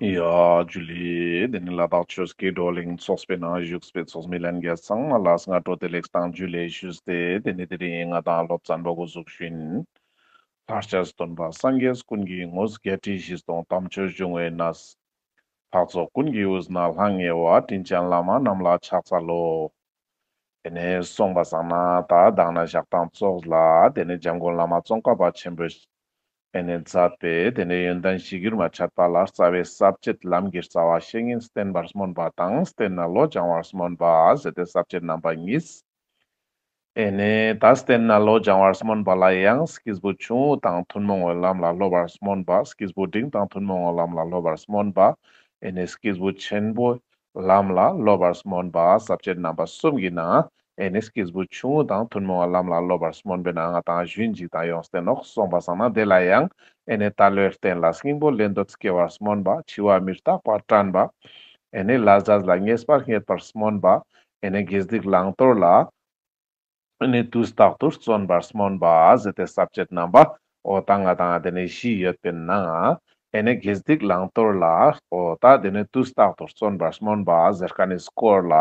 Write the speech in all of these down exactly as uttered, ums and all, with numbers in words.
ཡ་ཇུ་ལེ། དེ་ནི་ལ་དྭགས་ཆོས་ཀྱི་བགྲོ་གླེང་ཚོགས་པའི་ནང་བཞུགས་པའི་ཚོགས་མི་ལྷན་རྒྱས་ཚང་མ་ལ་སྔ་དྲོ་བདེ་ལེགས་དང་ཇུ་ལེ་ཞུས་ཏེ། དེ་ནི་དེ་རིང་ང་དང་སློབ་ཚན་པོ་འགོ་འཛུགས་ཤིན། ལྷར་བཅས་སྟོན་པ་སངས་རྒྱས་ཀུན་གྱི་ངོ་བོ། བརྒྱད་ཁྲི་བཞི་སྟོང་དམ་ཆོས་འབྱུང་བའི་གནས། འཕགས་ཚོགས་ཀུན་གྱི་དབུས་ན་ལྷང་ངེ་བ། དྲིན་ཅན་བླ་མ་རྣམས་ལ་ཕྱག་འཚལ་ལོ། དེ་ནས་སོང་པ་སང་ན་ད་མདང་ན་ཞག་དང་ཙོགས་ལ་དེ་ནས་འཇམ་མགོན་བླ་མ་ཙོང་ཁ་པ་ཆེན་པོས་དེ་ནས་མཛད་པའི་དེ་ནས་ཡོན་ཏན་གཞིར་གྱུར་མ་འཆད་པ་ལ་རྩ་བའི་ས་བཅད་ལམ་གྱི་རྩ་བ་བཤེས་གཉེན་བསྟེན་པར་སྨོན་པ་དང་བསྟེན་ནས་བློ་སྦྱང་བར་སྨོན་པ་ཟེར་ཏེ་ས་བཅད་རྣམ་པ་གཉིས། ཨེ་ནས་ད་བསྟེན་ནས་བློ་སྦྱང་བར་སྨོན་པ་ལ་ཡང་སྐྱེས་བུ་ཆུང་ངུ་དང་ཐུན་མོང་བའི་ལམ་ལ་སློབ་པར་སྨོན་པ། སྐྱེས་བུ་འབྲིང་དང་ཐུན་མོང་བའི་ལམ་ལ་སློབ་པར་སྨོན་པ། ཨེ་ནས་སྐྱེས་བུ་ཆེན་པོའི་ལམ་ལ་སློབ་པར་སྨོན་པ། ས་བཅད་རྣམ་པ་གསུམ་གྱི་ནང་ཨེ་ནས་སྐྱེས་བུ་ཆུང་ངུ་དང་ཐུན་མོང་བའི་ལམ་ལ་སློབ་པར་སྨོན་པའི་ནང་ང་དང་ཞུན་ཅིག་དང་ཡོངས་ཏེ་ནོག། སོང་པ་སང་ན་དེ་ལ་ཡང་ཨེ་ནས་དལ་བའི་རྟེན་ལ་སྙིང་པོ་ལེན་འདོད་སྐྱེ་བར་སྨོན་པ། འཆི་བ་མི་རྟག་པ་དྲན་པ། ཨེ་ནས་ལས་རྒྱུ་ལ་ངེས་པ་རྙེད་པར་སྨོན་པ། ཨེ་ནས་དགེ་སྡིག་བླང་དོར་ལ་ནི་དུས་རྟག་ཏུ་བརྩོན་པར་སྨོན་པ་ཟེར་ཏེ་ས་བཅད་རྣམ་པ་འོ་ད་ང་དང་དེ་ནས་བཞི་ཡོད་པའི་ནང་ཨེ་ནས་དགེ་སྡིག་བླང་དོར་ལ་འོ་ད་དེ་ནས་དུས་རྟག་ཏུ་བརྩོན་པར་སྨོན་པ་ཟེར་མཁན་ནི་སྐོར་ལ་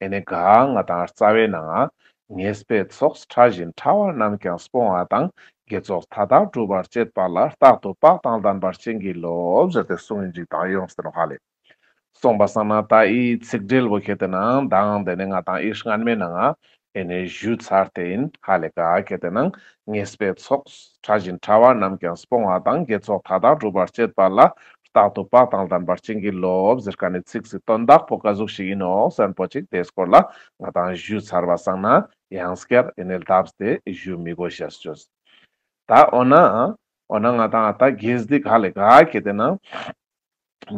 ཨེ་ནས་ག་ང་དང་རྩ་བའི་ནང་ངེས་པའི་ཚོགས་ཕྲ་ཞིང་ཕྲ་བ་རྣམས་ཀྱང་སྤོང་བ་དང་། དགེ་ཚོགས་མཐའ་དག་སྒྲུབ་པར་བྱེད་པ་ལ། རྟག་ཏུ་བག་དང་ལྡན་པར་བྱིན་གྱིས་རློབས་ཟེར་ཏེ་གསུངས་ཡིན་ཅིག་དང་ཡོངས་ཏེ་ནོག་ཧ་ལེ། སོང་པ་སང་ན་ད་འི་ཚིག་འགྲེལ་བོ་ཁེ་ཏེ་ནང་དང་དེ་ནས་ང་དང་འི་སྔན་མའི་ནང་ཨེ་ནས་ཞུ་ཚར་ཏེ་ཡིན་ཧ་ལེ། ག་ཁེ་ཏེ་ནང་ངེས་པའི་ཚོགས་ཕྲ་ཞིང་ཕྲ་བ་རྣམས་ཀྱང་སྤོང་བ་དང་། དགེ་ཚོགས་མཐའ་དག་སྒྲུབ་པར་བྱེད་པ་ལ། རྟག་ཏུ་བག་དང་ལྡན་པར་བྱིན་གྱིས་རློབས་ཟེར་མཁན་ནི་ཚིག་སི་དོན་དག་པོ་ག་ཟུག་ཞིག་ཡིན་ནོག་ཟེར་ན་པོ་ཅིག་དེའི་སྐོར་ལ་ང་དང་ཞུ་ཚར་བ་སང་ན་ཡང་སྐྱར་ཨེ་ནས་ལྡབས་ཏེ་ཞུ་མི་དགོས་ཤེས་ཅོས། ད་འོ་ན་འོ་ན་ང་དང་ད་དགེ་སྡིག་ཧ་ལེ་ག་ཁེ་ཏེ་ནང་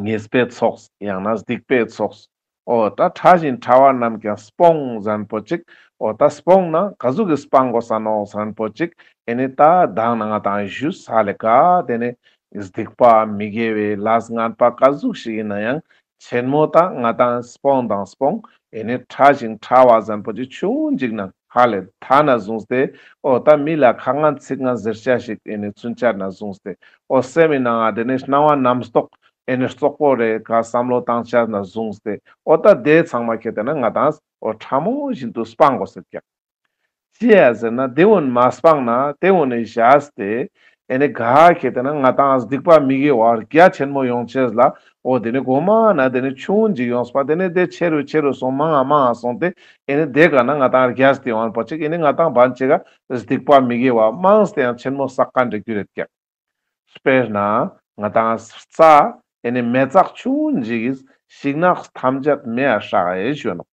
ངེས་པའི་ཚོགས་ཡང་ན་སྡིག་པའི་ཚོགས་འོ་ད་ཕྲ་ཞིང་ཕྲ་བ་རྣམས་ཀྱང་སྤོང་ཟེར་ན་པོ་ཅིག། འོ་ད་སྤོང་ན་ག་ཟུག་གི་སྤང་དགོས་ས་ནོག་ཟེར་ན་པོ་ཅིག། ཨེ་ནས་ད་མདང་ན་ང་དང་ཞུས་ཧ་ལེ་ག་དེ་ནས་སྡིག་པ་མི་དགེ་བའི་ལས་ངན་པ་ག་ཟུག་ཞིག་ཡིན་ན་ཡང་ཆེན་མོ་ད་ང་དང་སྤོང་དང་སྤོང་། ཨེ་ནས་ཕྲ་ཞིང་ཕྲ་བ་ཟེར་ན་པོ་ཅིག་ཆུང་ཅིག་ནང་ཧ་ལེ་ཐ་ན་བཟུང་སྟེ་འོ་ད་མི་ལ་ཁ་ངན་ཚིག་ངན་ཟེར་ཆ་ཞིག་ཨེ་ནས་ཚུན་ཆད་ན་བཟུང་སྟེ་འོ་སེམས་མི་ནང་ང་དེ་ནས་སྣང་བ་རྣམ་རྟོག་ཨེ་ནས་རྩོག་པོ་རེ་ག་བསམ་བློ་བཏང་ཆ་ན་བཟུང་སྟེ་འོ་ད་དེ་ཚང་མ་ཁེ་ཏེ་ན་ང་དང་འོ་ཕྲ་མོ་བཞིན་དུ་སྤང་དགོས་ཟེར་ཀྱག། ཅི་ཡ་ཟེར་ན་དེ་འོ་ན་མ་སྤངས་ན་དེ་འོ་ནས་བཞག་སྟེ་ཨེ་ནས་ག་ཁེ་ཏེ་ན་ང་དང་སྡིག་པ་མི་དགེ་བ་རྒྱ་ཆེན་མོ་ཡོང་ཆེས་ལ་འོ་དེ་ནས་གོ་མ་ན་དེ་ནས་ཆུང་ཅིག་ཡོངས་པ་དེ་ནས་དེ་ཆེ་རུ་ཆེ་རུ་སོང་མང་ང་མང་ང་སོང་སྟེ་ཨེ་ནས་དེ་ག་ན་ང་དང་རྒྱས་ཏེ་ཡོང་པ་ཅིག་ཨེ་ནས་ང་དང་བན་ཅིག་ག་སྡིག་པ་མི་དགེ་བ་མང་སྟེ་ཡང་ཆེན་མོ་བསགས་མཁན་འདྲ་གྱུར་རེད་ཀྱག། དཔེར་ན་ང་དང་རྩྭ་ཨེ་ནས་མེ་བཙག་ཆུང་ཅིག་གིས་ཤིང་ནགས་ཐམས་ཅད་མེ་ཡ་སྲེག་ཡེ་ཞུ་ནོག།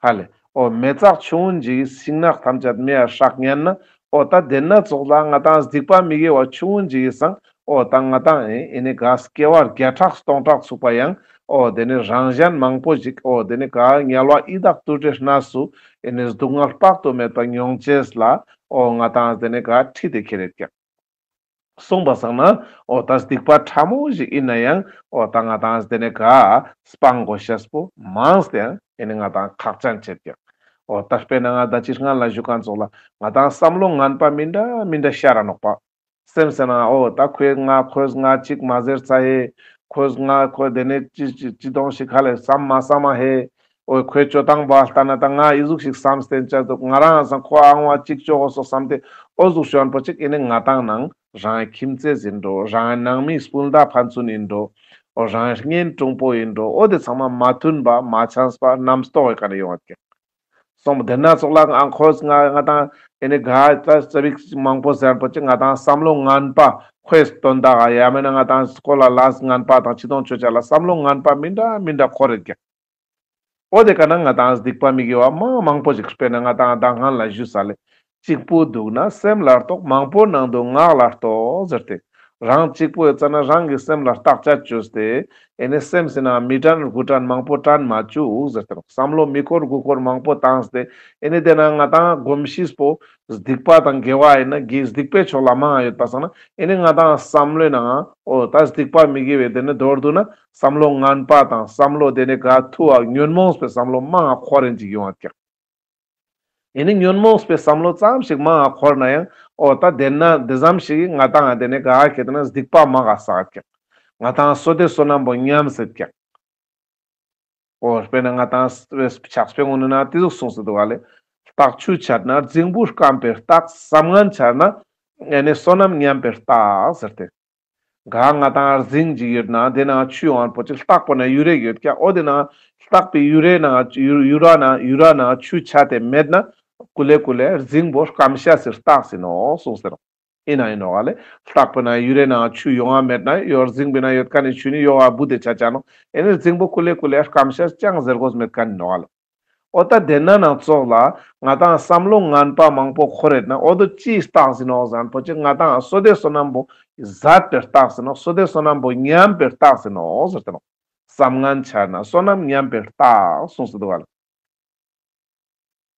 ཧ་ལེ། འོ་མེ་བཙག་ཆུང་ཅིག་གིས་ཤིང་ནགས་ཐམས་ཅད་མེ་ཡ་སྲེག་ཉན་ན་འོ་ད་དེ་ན་ཙོགས་ལ་ང་དང་སྡིག་པ་མི་དགེ་བ་ཆུང་ཅིག་གིས་སང་འོ་ད་ང་དང་ཨེ་ནི་ག་སྐྱེ་བ་བརྒྱ་ཕྲག་སྟོང་ཕྲག་ཚུགས་པ་ཡང་འོ་དེ་ནི་རང་གཞན་མང་པོ་ཞིག་འོ་དེ་ནི་ག་དམྱལ་བ་ཡི་དྭགས་དུད་འགྲོའི་གནས་སུ་ཨེ་ནི་སྡུག་བསྔལ་དཔག་ཏུ་མེད་པ་མྱོང་ཅེས་ལ་འོ་ང་དང་དེ་ནི་ག་ཁྲིད་དེ་ཁྱེར་ཡོད་ཀྱག། སོང་པ་སང་ན་འོ་ད་སྡིག་པ་ཕྲ་མོ་ཞིག་ཡིན་ན་ཡང་འོ་ད་ང་དང་དེ་ནས་ག་སྤང་དགོས་ཤེས་པོ་མང་སྟེ་ཡང་ཨེ་ནི་ང་དང་ཁག་ཅན་ཆེད་ཀྱག། འོ་ད་དཔེར་ན་ང་ད་ཅི་སྔན་ལ་ཞུ་མཁན་ཙོགས་ལ་ང་དང་བསམ་བློ་ངན་པ་མི་འདྲ་མི་འདྲ་ཤར་ར་ནོག་པ། སེམས་སེ་ན་འོ་ད་ཁོས་ང་ཁོས་ང་ཅིག་མ་ཟེར་ཚ་ཧེ། ཁོས་ང་ཁོས་དེ་ནས་ཅི་ཅི་ཅི་དོང་ཞིག་ཁ་ལས་བསམ་མ་བསམ་མ་ཧེ། འོ་ཁོའི་སྤྱོད་སྟངས་པ་ལྟ་ན་ད་ང་ཨི་ཟུག་ཞིག་བསམ་སྟེ་ཅ་འདུག། ང་རང་སང་ཁོ་ཨང་བ་ཅིག་ཅོ་གོ་སོ་བསམ་སྟེ་འོ་ཟུག་ཞོན་པོ་ཅིག་ཨེ་ནི་ང་དང་ནང་རང་ཁྱིམ་མཚེས་ཡིན་འགྲོ། རང་ནང་མི་སྤུན་ཟླ་ཕན་ཚུན་ཡིན་འགྲོ། འོ་རང་གཉེན་དྲུང་པོ་ཡིན་འགྲོ། འོ་དེ་ཚང་མ་མ་མཐུན་པ་མ་འཆམས་པ་རྣམ་རྟོག་གི་ཀ་ནས་ཡོང་བ་ཀྱག། སོང་པ་དེ་ན་ཙོགས་ལ་ཨང་ཁོས་ང་ང་དང་ཨེ་ནི་ག་ད་ཙ་བིག་མང་པོ་ཟེར་པོ་ཅིག་ང་དང་བསམ་བློ་ངན་པ་ཁོའི་དོན་དག་ཡ་མེད་ན་ང་དང་ཁོ་ལ་ལས་ངན་པ་དང་ཅི་དོང་ཅོ་ཅ་ལ་བསམ་བློ་ངན་པ་མི་འདྲ་མི་འདྲ་འཁོར་རེད་ཀྱག། འོ་དེ་ཀ་ན་ང་དང་སྡིག་པ་མི་དགེ་བ་མང་མང་པོ་ཞིག། དཔེར་ན་ང་དང་ད་སྔན་ལ་ཞུས་ས་ལེ། གཅིག་པུ་འདུག་ན་སེམས་ལ་རྟོག། མང་པོ་ནང་དུ་ངག་ལ་རྟོག་ཟེར་ཏེ། རང་གཅིག་པུ་ཡོད་ཙ་ན་རང་གི་སེམས་ལ་བརྟག་དཔྱད་བཅོས་ཏེ། ཨེ་ནི་སེམས་སི་ནང་མི་དྲན་དགུ་དྲན་མང་པོ་དྲན་མ་བཅུག་ཟེར་ཏེ། བསམ་བློ་མི་འཁོར་དགུ་འཁོར་མང་པོ་བཏང་སྟེ། ཨེ་ནི་དེ་ན་ང་དང་གོམས་གཤིས་པོ་སྡིག་པ་དང་དགེ་བ་ཡིན་ན་དགེ་སྡིག་པའི་ཕྱོགས་ལ་མང་ཡོད་པ་སང་ན་ཨེ་ནི་ང་དང་བསམ་བློའི་ནང་འོ་ད་སྡིག་པ་མི་དགེ་བའི་དེ་ནི་མདོར་བསྡུ་ན། བསམ་བློ་ངན་པ་དང་བསམ་བློ་དེ་ནི་ག་ཐུ་བ་ཉོན་མོངས་པའི་བསམ་བློ་མང་ང་འཁོར་རིན་ཅིག་ཡོང་བ་ཀྱག། ཨེ་ནི་ཉོན་མོངས་པའི་བསམ་བློ་ཙམ་ཞིག་མང་ང་འཁོར་ན་ཡང་འོ་ད་དེ་ན་དེ་ཙམ་ཞིག་གིས་ང་དང་དེ་ནི་ག་ཁེ་ཏེ་ན་སྡིག་པ་མང་ང་བསགས་ཀྱག། ང་ཏང་བསོད་བདེ་བསོད་ནམས་པོ་ཉམས་སེད་ཀྱག། འོ་དཔེར་ན་ང་ཏང་ཕྱག་དཔེ་ངོ་ནས་ན་དེ་ཟུག་གསུངས་སེ་འདུག་ག་ལེ། རྟག་ཆུ་ཆད་ན་རྫིང་བུ་སྐམ་པའི་རྟགས། བསམ་ངན་ཆད་ན་ཨེ་ནི་བསོད་ནམས་ཉམས་པའི་རྟགས་ཟེར་ཏེ། ག་ང་ཏང་རྫིང་ཅིག་ཡོད་ན་དེ་ནང་ཆུ་ཡོང་བ་པོ་ཅིག་ལྟག་པོ་ན་ཡུ་རེ་ཡོད་ཀྱག། འོ་དེ་ནང་ལྟག་པའི་ཡུ་རེ་ནང་ཡུ་ཡུ་ར་ནང་ཡུ་ར་ནང་ཆུ་ཆད་དེ་མེད་ན་ཀུ་ལེ་ཀུ་ལེ་རྫིང་བུ་སྐམ་ཤེས་སི་རྟགས་ཡིན་ནོག་གསུངས་ཟེར། ཡིན་ན་ཡིན་ནོག་ག་ལེ། ལྟག་པོ་ན་ཡུ་རེ་ནང་ཆུ་ཡོང་བ་མེད་ན་ཡོ་རྫིང་བུ་ན་ཡོད་མཁན་ནི་ཆུ་ནི་ཡོ་བ་བུ་དེ་ཆ་ཆ་ནོག། ཨེ་ནི་རྫིང་བུ་ཀུ་ལེ་ཀུ་ལེ་སྐམ་ཤེས་ཅང་ཟེར་དགོས་མེད་མཁན་ནོག་ག་ལེ། འོ་ད་དེ་ན་ནང་ཙོགས་ལ་ང་ཏང་བསམ་བློ་ངན་པ་མང་པོ་འཁོར་ཡོད་ན་འོ་དོ་ཅིའི་རྟགས་ཡིན་ནོག་ཟེར་ན་པོ་ཅིག་ང་ཏང་བསོད་བདེ་བསོད་ནམས་པོ་ཟད་པའི་རྟགས་ཡིན་ནོག། བསོད་བདེ་བསོད་ནམས་པོ་ཉམས་པའི་རྟགས་ཡིན་ནོག་ཟེར་ཏེ་ནོག། བསམ་ངན་ཆད་ན་བསོད་ནམས་ཉམས་པའི་རྟགས་གསུངས་སེ་འདུག་ག་ལེ།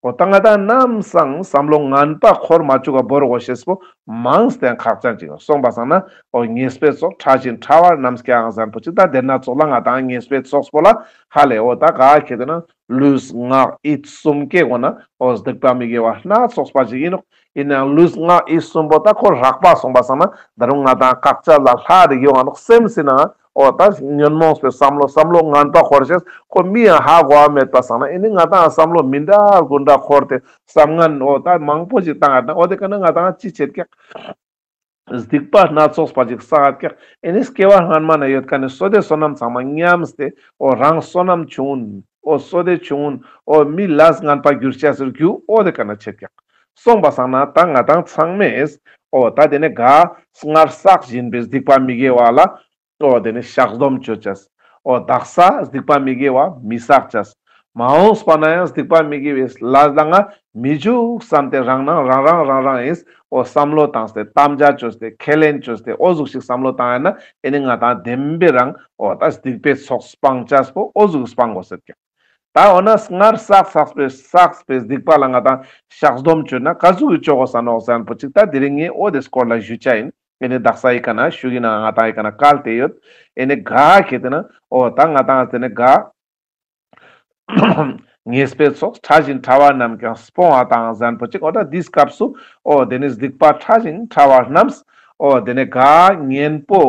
འོ་ད་ང་ཏང་ནམ་སང་བསམ་བློ་ངན་པ་འཁོར་མ་བཅུག་ག་བོར་དགོས་ཤེས་པོ་མང་སྟེ་ཁག་ཅན་ཅིག་སོང་པ་སང་ན་འོ་ཉེས་པའི་ཚོགས་ཕྲ་ཞིང་ཕྲ་བ་རྣམས་ཀྱང་ཟེར་ན་པོ་ཅིག་ད་དེ་ན་ཙོགས་ལ་ང་ཏང་ཉེས་པའི་ཚོགས་པོ་ལ་ཧ་ལེ་འོ་ད་ག་ཁེ་དེ་ན་ལུས་ངག་ཡིད་གསུམ་ཀའི་སྒོ་ན་འོ་སྡིག་པ་མི་དགེ་བ་སྣ་ཚོགས་པ་ཞིག་ཡིན་ནོག། ཡིན་ནའང་ལུས་ངག་ཡིད་གསུམ་པོ་ད་ཁོ་རགས་པ་སོང་པ་སང་ན་ད་རུང་ང་ཏང་བཀག་ཆ་ལ་ལྷ་རིག་ཡོང་ང་ནོག། སེམས་སི་ནང་འོ་ད་ཉོན་མོངས་པའི་བསམ་བློ་བསམ་བློ་ངན་པ་འཁོར་ཤེས་ཁོ་མི་ཡང་ཧ་གོ་བ་མེད་པ་སང་ན་ཨེ་ནི་ང་ཏང་བསམ་བློ་མི་འདྲ་དགུ་འདྲ་འཁོར་ཏེ་བསམ་ངན་འོ་ད་མང་པོ་ཞིག་བཏང་ཡོད་ན་འོ་དེ་ཀ་ན་ང་ཏང་ཅི་བྱེད་ཀྱག། སྡིག་པ་སྣ་ཚོགས་པ་ཅིག་བསགས་ཀྱག། ཨེ་ནི་སྐྱེ་བ་སྔན་མ་ན་ཡོད་མཁན་ནི་བསོད་བདེ་བསོད་ནམས་ཚང་མ་ཉམས་ཏེ་འོ་རང་བསོད་ནམས་ཆུང་ངུན་འོ་བསོད་བདེ་ཆུང་ངུན་འོ་མི་ལས་ངན་པ་འགྱུར་ཆ་ཟེར་རྒྱུ་འོ་དེ་ཀ་ན་བྱེད་ཀྱག། སོང་པ་སང་ན་ད་ང་ཏང་ཚང་མས་འོ་ད་དེ་ནི་ག་སྔར་བསགས་བཞིན་པའི་སྡིག་པ་མི་དགེ་བ་ལ་འོ་དེ་ནི་བཤགས་སྡོམ་བཅོ་ཅེས། འོ་དག་ས་སྡིག་པ་མི་དགེ་བ་མི་བསགས་ཅེས། མ་འོངས་པ་ན་ཡང་སྡིག་པ་མི་དགེ་བའི་ལས་ལ་ང་མི་འཇུག་བསམ་སྟེ་རང་ནང་རང་རང་རང་རང་ཡིན་འོ་བསམ་བློ་བཏང་སྟེ་དམ་བཅའ་བཅོས་ཏེ་ཁས་ལེན་བཅོས་ཏེ་འོ་ཟུག་ཞིག་བསམ་བློ་བཏང་ཡ་ན་ཨེ་ནི་ང་ཏང་བདེན་པའི་རང་འོ་ད་སྡིག་པའི་ཚོགས་སྤང་ཅེས་པོ་འོ་ཟུག་སྤང་དགོས་ཟེར་ཀྱག། ད་འོ་ན་སྔར་བསགས་བསགས་པའི་བསགས་པའི་སྡིག་པ་ལ་ང་ཏང་བཤགས་སྡོམ་བཅོས་ན་ག་ཟུག་གི་བཅོ་དགོས་ས་ནོག་ཟེར་ན་པོ་ཅིག་ད་དེ་རིང་ངས་འོ་དེ་སྐོར་ལ་ཞུ་ཆ་ཡིན། ཨེ་ནི་དག་ས་ཡི་ཀ་ན་ཤུགས་ཡིན་ན་ང་ཏང་ཡི་ཀ་ན་བཀལ་ཏེ་ཡོད། ཨེ་ནི་ག་ཁེ་དེ་ན་འོ་ད་ང་ཏང་དེ་ནི་ག་ཉེས་པའི་ཚོགས་ཕྲ་ཞིང་ཕྲ་བ་རྣམས་ཀྱང་སྤོང་བ་དང་ཟེར་ན་པོ་ཅིག་འོ་ད་འདིའི་སྐབས་སུ་འོ་དེ་ནི་སྡིག་པ་ཕྲ་ཞིང་ཕྲ་བ་རྣམས་འོ་དེ་ནི་ག་གཉེན་པོ་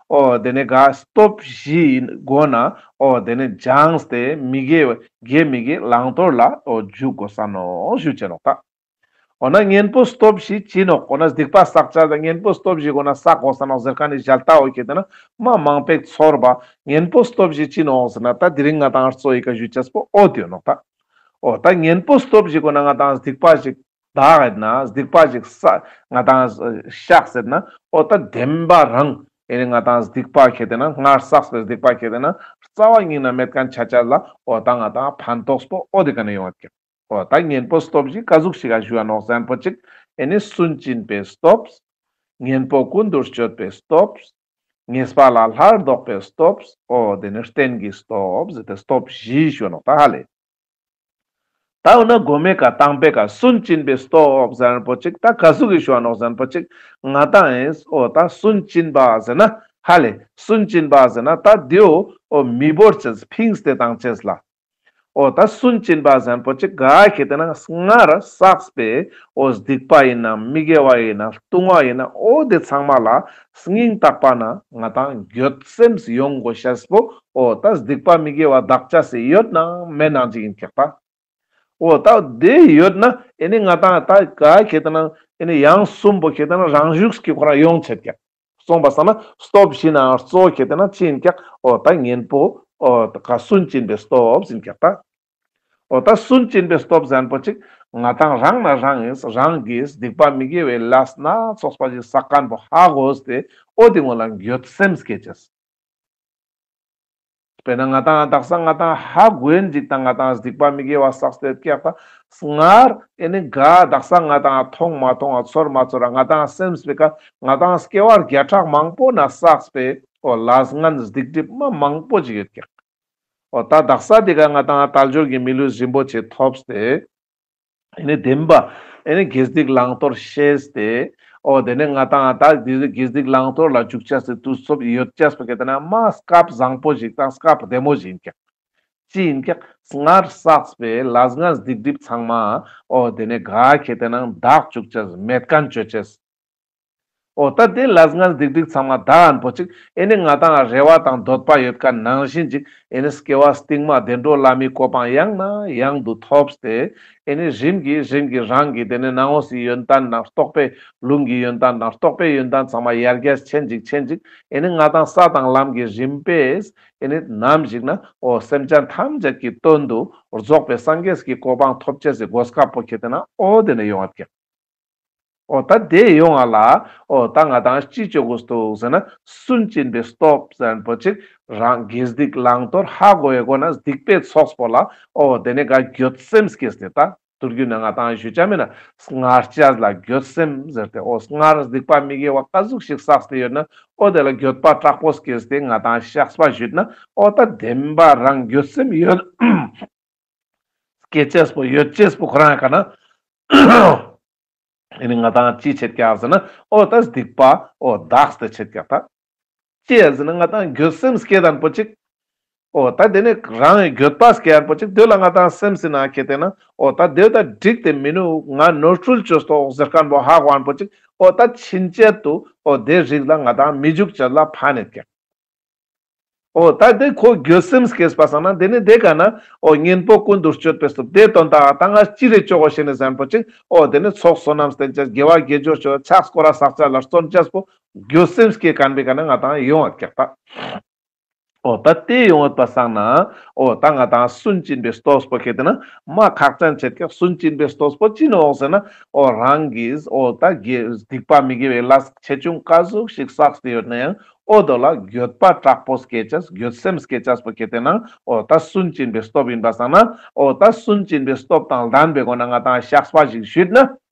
འོ་དེ་ནི་ག་སྟོབས་བཞིའི་སྒོ་ན་འོ་དེ་ནི་སྦྱངས་ཏེ་མི་དགེ་དགེ་མི་དགེ་བླང་དོར་ལ་འོ་འཇུག་དགོས་ས་ནོག་ཞུ་ཅེས་ནོག་ད། འོ་ན་གཉེན་པོ་སྟོབས་བཞི་ཅི་ནོག། འོ་ན་སྡིག་པ་བསགས་ཅེས་ལ་གཉེན་པོ་སྟོབས་བཞིའི་སྒོ་ན་བསགས་དགོས་ས་ནོག་ཟེར་མཁན་ནི་ཞལ་ལྟ་འོ་ཁེ་དེ་ན་མ་མང་པོ་ཞིག་ཚོར་བ། གཉེན་པོ་སྟོབས་བཞི་ཅི་ནོག་ཟེར་ན་ད་དེ་རིང་ང་ཏང་གཙོ་བོ་ཡི་ཀ་ཞུ་ཅེས་པོ་འོ་དེ་ཡོད་ནོག་ད། འོ་ད་གཉེན་པོ་སྟོབས་བཞིའི་སྒོ་ན་ང་ཏང་སྡིག་པ་ཞིག་དག་ཡོད་ན་སྡིག་པ་ཞིག་ས་ང་ཏང་བཤགས་ཟེར་ན་འོ་ད་བདེན་པ་རང་ཨེ་ནི་ང་ཏང་སྡིག་པ་ཁེ་དེ་ན་སྔར་བསགས་པའི་སྡིག་པ་ཁེ་དེ་ན་རྩ་བ་ཉིད་ན་མེད་མཁན་ཆ་ཅེས་ལ་འོ་ད་ང་ཏང་ཕན་ཐོགས་པོ་འོ་དེ་ཀ་ན་ཡོང་ཡོད་ཀྱག། འོ་ད་གཉེན་པོ་སྟོབས་བཞི་ག་ཟུག་ཞིག་ག་ཞུ་བ་ནོག་ཟེར་ན་པོ་ཅིག། ཨེ་ནི་སུན་འབྱིན་པའི་སྟོབས། གཉེན་པོ་ཀུན་ཏུ་སྤྱོད་པའི་སྟོབས། ཉེས་པ་ལ་སླར་ལྡོག་པའི་སྟོབས། འོ་དེ་ནི་རྟེན་གྱི་སྟོབས་ཟེར་ཏེ་སྟོབས་བཞི་ཞུ་བ་ནོག་ད་ཧ་ལེ། ད་འོ་ན་གོ་མའི་ཀ་དང་པོའི་ཀ་སུན་འབྱིན་པའི་སྟོབས་ཟེར་ན་པོ་ཅིག་ད་ག་ཟུག་གི་ཞུ་བ་ནོག་ཟེར་ན་པོ་ཅིག་ང་ཏང་ཨེ་འོ་ད་སུན་འབྱིན་པ་ཟེར་ན་ཧ་ལེ་སུན་འབྱིན་པ་ཟེར་ན་ད་དེའོ་འོ་མི་བོར་ཅེས་ཕིངས་ཏེ་བཏང་ཅེས་ལ། འོ་ད་སུན་འབྱིན་པ་ཟེར་ན་པོ་ཅིག་ག་ཁེ་དེ་ན་སྔར་བསགས་པའི་འོ་སྡིག་པ་ཡིན་ན་མི་དགེ་བ་ཡིན་ན་ལྟུང་བ་ཡིན་ན་འོ་དེ་ཚང་མ་ལ་སྙིང་ཐག་པ་ན་ང་ཏང་འགྱོད་སེམས་ཡོང་དགོས་ཤེས་པོ་འོ་ད་སྡིག་པ་མི་དགེ་བ་དག་ཅེས་སི་ཡོད་ན་མེད་ན་ཅིག་ཡིན་ཀྱག་ད། འོ་ད་དེ་ཡོད་ན་ཨེ་ནི་ང་ཏང་ད་ག་ཁེ་དེ་ན་ཨེ་ནི་ཡང་གསུམ་པོ་ཁེ་དེ་ན་རང་ཤུགས་ཀྱིས་ཁོ་རང་ཡོང་ཆེད་ཀྱག། སོང་པ་སང་ན་སྟོབས་བཞི་ནའང་གཙོ་བོ་ཁེ་དེ་ན་ཅི་ཡིན་ཀྱག། འོ་ད་གཉེན་པོ་འོ་ད་ག་སུན་འབྱིན་པའི་སྟོབས་ཡིན་ཀྱག་ད། འོ་ད་སུན་འབྱིན་པའི་སྟོབས་ཟེར་ན་པོ་ཅིག་ང་ཏང་རང་ན་རང་ཡིན་རང་གིས་སྡིག་པ་མི་དགེ་བའི་ལས་སྣ་ཚོགས་པ་ཞིག་བསགས་མཁན་པོ་ཧ་གོ་སྟེ་འོ་དེ་ངོ་ལ་འགྱོད་སེམས་སྐྱེ་ཅེས། དཔེར་ན་ང་ཏང་དག་ས་ང་ཏང་ཧ་གོ་ཡིན་ཅིག་དང་ང་ཏང་སྡིག་པ་མི་དགེ་བ་བསགས་ཏེ་ཀྱག་ད་སྔར་ཨེ་ནི་ག་དག་ས་ང་ཏང་མཐོང་མ་མཐོང་ཚོར་མ་ཚོར་ང་ཏང་སེམས་པའི་ཀ་ང་ཏང་སྐྱེ་བ་བརྒྱ་ཕྲག་མང་པོ་ན་བསགས་པའི་འོ་ལས་ངན་སྡིག་སྒྲིབ་མ་མང་པོ་ཅིག་ཡོད་ཀྱག། འོ་ད་དག་ས་དེ་ཀ་ང་ཏང་དལ་འབྱོར་གྱི་མི་ལུས་རིན་པོ་ཆེ་ཐོབ་སྟེ། ཨེ་ནི་བདེན་པ། ཨེ་ནི་དགེ་སྡིག་བླང་དོར་ཤེས་ཏེ། འོ་དེ་ནས་ང་ཏང་ད་དེ་དགེ་སྡིག་བླང་དོར་ལ་འཇུག་ཅེས་སི་དུས་ཚོད་ཡོད་ཅེས་པ་ག་དེ་ན་མ་སྐབས་བཟང་པོ་ཞིག་དང་སྐབས་བདེ་མོ་ཞིག་ཡིན་ཀྱག། ཅི་ཡིན་ཀྱག། སྔར་བསགས་པའི་ལས་ངན་སྡིག་སྒྲིབ་ཚང་མ་འོ་དེ་ནས་ག་ག་དེ་ན་དག་འཇུག་ཅེས་མེད་མཁན་བཅོ་ཅེས། འོ་ད་དེ་ལས་ངན་སྡིག་སྒྲིབ་ཚང་མ་དག་ཨན་པོ་ཅིག་ཨེ་ནི་ང་དང་རེ་བ་དང་འདོད་པ་ཡོད་ཁན་ནང་བཞིན་ཅིག་ཨེ་ནི་སྐྱེ་བ་སྟིང་མ་བདེ་འགྲོ་ལྷ་མིའི་གོ་འཕང་ཡང་ནས་ཡང་དུ་ཐོབ་སྟེ། ཨེ་ནི་རིམ་གྱིས་རིམ་གྱིས་རང་གི་དེ་ནི་ནང་ངོས་སི་ཡོན་ཏན་དང་རྟོགས་པའི་ལུང་གི་ཡོན་ཏན་དང་རྟོགས་པའི་ཡོན་ཏན་ཚང་མ་ཡར་རྒྱས་ཆེན་ཅིག་ཆེན་ཅིག་ཨེ་ནི་ང་དང་ས་དང་ལམ་གྱི་རིམ་པས་ཨེ་ནི་ནམ་ཞིག་ན་འོ་སེམས་ཅན་ཐམས་ཅད་ཀྱི་དོན་དུ་རྫོགས་པའི་སངས་རྒྱས་ཀྱི་གོ་འཕང་ཐོབ་ཅེས་སི་གོ་སྐབས་པོ་ཁེ་ཏེ་ན་འོ་དེ་ནི་ཡོང་བ་ཀྱག་འོ་ད་དེ་ཡོང་བ་ལ་འོ་ད་ང་དང་ཅི་ཅོ་གོས་དུག་ཟེར་ན་སུན་འབྱིན་པའི་སྟོབས་ཟེར་ཁན་པོ་ཅིག་རང་དགེ་སྡིག་བླང་དོར་ཧ་གོ་བའི་སྒོ་ནས་སྡིག་པའི་ཚོགས་པོ་ལ་འོ་དེ་ནི་ག་འགྱོད་སེམས་སྐྱེས་ཏེ་ད། དུར་རྒྱུད་ན་ང་དང་ཞུ་ཆ་མེད་ན་སྔར་ཆད་ལ་འགྱོད་སེམས་ཟེར་ཏེ་འོ་སྔར་སྡིག་པ་མི་དགེ་བ་ཀ་ཟུག་ཞིག་བསགས་ཏེ་ཡོད་ན་འོ་དེ་ལ་འགྱོད་པ་དྲག་པོ་སྐྱེས་ཏེ་ང་དང་བཤགས་པ་ཞུས་ན་འོ་ད་བདེན་པ་རང་འགྱོད་སེམས་ཡོད་སྐྱེ་ཅེས་པོ་ཡོད་ཅེས་པོ་ཁོ་རང་ཡ་ཀ་ན། ཨེ་ནི་ང་དང་ཅི་ཆད་ཀྱག་ཟེར་ན་འོ་ད་སྡིག་པ་འོ་དག་སྟེ་ཆད་ཀྱག་ད། ཅི་ཡ་ཟེར་ན་ང་དང་འགྱོད་སེམས་སྐྱེ་དན་པོ་ཅིག་འོ་ད་དེ་ནི་རང་གི་འགྱོད་པ་སྐྱེ་ཡན་པོ་ཅིག་དེ་ལ་ང་དང་སེམས་སི་ནང་ཁེ་ཏེ་ན་འོ་ད་དེ་ད་འགྲིག་སྟེ་མི་ནུག་ང་ནོར་འཁྲུལ་ཅོས་ཏོག་ཟེར་ཁན་པོ་ཧ་གོ་ཡན་པོ་ཅིག་འོ་ད་ཕྱིན་ཆད་དུ་འོ་དེ་རིགས་ལ་ང་དང་མི་འཇུག་ཅེས་ལ་ཕན་ནེད་ཀྱག་འོ་ད་དེ་ཁོ་འགྱོད་སེམས་སྐྱེས་པ་སང་ན་དེ་ནི་དེ་ཀ་ན་འོ་གཉེན་པོ་ཀུན་ཏུ་སྤྱོད་པའི་སྟོབས་དེ་དོན་དག་ད་ང་ཅི་རེ་ཅོ་གོས་ཤེས་ནི་ཟེར་ཡན་པོ་ཅིག་འོ་དེ་ནི་ཚོགས་བསོད་ནམས་བསྟེན་ཅེས་དགེ་བ་དགེ་སྦྱོར་ཅོ་ཕྱག་སྐོར་ར་བསགས་ཅེས་ལ་བརྩོན་ཅེས་པོ་འགྱོད་སེམས་སྐྱེ་ཁན་པོའི་ཀ་ན་ང་དང་ཡོང་བ་ཀྱག་ད། འོ་ད་དེ་ཡོང་བ་སང་ན་འོ་ད་ང་དང་སུན་འབྱིན་པའི་སྟོབས་པོ་ཁེ་ཏེ་ན་མ་ཁག་ཅན་ཆད་ཀྱག་སུན་འབྱིན་པའི་སྟོབས་པོ་ཅི་ནོག་ཟེར་ན་འོ་རང་གིས་འོ་ད་དགེ་སྡིག་པ་མི་དགེ་བའི་ལས་ཆེ་ཆུང་ཀ་ཟུག་ཞིག་བསགས་ཏེ་ཡོད་ན་ཡང་འོ་དོ་ལ་འགྱོད་པ་དྲག་པོ་སྐྱེ་ཅེས་འགྱོད་སེམས་སྐྱེ་ཅེས་པོ་ཁེ་ཏེ་ན་འོ་ད་སུན་འབྱིན་པའི་སྟོབས་ཡིན་པ་སང་ན་འོ་ད་སུན་འབྱིན་པའི་སྟོབས་དང་ལྡན་པའི་སྒོ་ན་ང་དང་བཤགས་པ་ཞིག་ཞུས་ན།